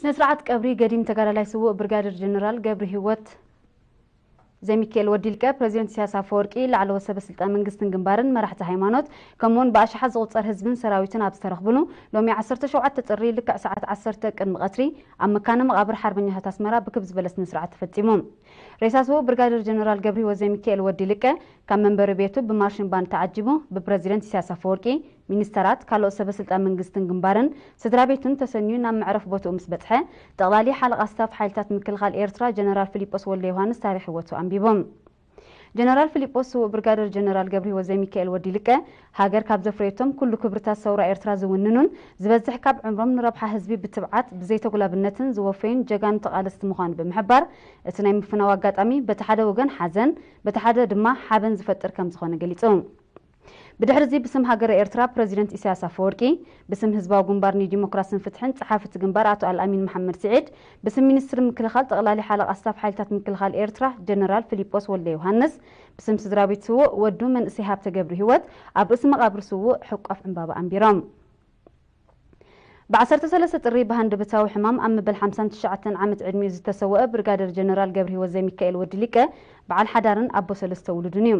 ስነ ስርዓት ቀብሪ ገዲም ተጋዳላይ ስዉእ ብርጋዴር ጀነራል ገብረ ህይወት ዘሚካኤል ወዲ ልቀ ፕሬዚደንት ኢሳያስ ኣፈወርቂ፣ ላዕለዎት ሰበ ስልጣን መንግስትን ግንባርን፣ መራሕቲ ሃይማኖት፣ ከምኡውን ብኣሽሓት ዝቑጸር ህዝብን ሰራዊትን ኣብ ዝተረኽብሉ ሎሚ ዓሰርተ ሸውዓተ ጥሪ ልክዕ ሰዓት ዓሰርተ ቅድሚ ቀትሪ ኣብ መካነ መቓብር ሓርበኛታት ኣስመራ ብክብ ዝበለ ስነ ስርዓት ተፈጺሙ። ሬሳ ስዉእ ብርጋዴር ጀነራል ገብረ ህይወት ዘሚካኤል ወዲ ልቀ ካብ መንበሪ ቤቱ ብማርሽን ባንድ ተዓጂቡ ብፕሬዚደንት ኢሳያስ ኣፈወርቂ፣ ሚኒስተራት፣ ካልኦት ሰበ ስልጣን መንግስትን ግንባርን ስድራ ቤቱን ተሰንዩ ናብ መዕረፍ ቦትኡ ምስ በጽሐ፣ ጠቕላሊ ሓለቓ ስታፍ ሓይልታት ምክልኻል ኤርትራ ጀነራል ፊሊጶስ ወልደ ዮሃንስ ታሪኽ ህይወቱ ኣንቢቡ። ጀነራል ፊሊጶስ ስዉእ ብርጋዴር ጀነራል ገብረ ህይወት ዘሚካኤል ወዲ ልቀ ሃገር ካብ ዘፍረየቶም ኩሉ ክብርታት ሰውራ ኤርትራ ዝውንኑን ዝበዝሕ ካብ ዕምሮም ንረብሓ ህዝቢ ብትብዓት ብዘይተጉላብነትን ዝወፈዩን ጀጋኑ ተቓለስቲ ምዃኑ ብምሕባር፣ እቲ ናይ ምፍናው ኣጋጣሚ በቲ ሓደ ወገን ሓዘን፣ በቲ ሓደ ድማ ሓበን ዝፈጥር ከም ዝኾነ ገሊጹ። ብድሕሪ እዚ ብስም ሃገረ ኤርትራ ፕረዚደንት ኢሳያስ ኣፈወርቂ፣ ብስም ህዝባዊ ግንባር ንዲሞክራስን ፍትሕን ጸሓፊ እቲ ግንባር ኣቶ ኣልኣሚን መሓመድ ስዒድ፣ ብስም ሚኒስትሪ ምክልኻል ጠቕላሊ ሓለቓ ስታፍ ሓይልታት ምክልኻል ኤርትራ ጀነራል ፊሊጶስ ወልደ ዮሃንስ፣ ብስም ስድራ ቤት ስዉእ ወዱ መንእሰይ ሃብተ ገብረ ህይወት ኣብ ርእሲ መቓብር ስዉእ ሕቋፍ ዕምባባ ኣንቢሮም። ብ ዓሰርተ ሰለስተ ጥሪ ብሃንደበታዊ ሕማም ኣብ መበል ሓምሳን ትሽዓተን ዓመት ዕድሚኡ ዝተሰወአ ብርጋደር ጀነራል ገብረ ህይወት ዘሚካኤል ወዲ ሊቀ በዓል ሓዳርን ኣቦ ሰለስተ ውሉድን እዩ።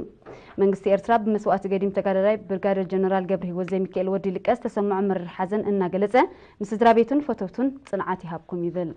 መንግስቲ ኤርትራ ብመስዋእቲ ገዲም ተጋዳላይ ብርጋደር ጀነራል ገብረ ህይወት ዘሚካኤል ወዲ ሊቀ ዝተሰምዖ መሪር ሓዘን እናገለጸ፣ ንስድራ ቤቱን ፈተውቱን ጽንዓት ይሃብኩም ይብል።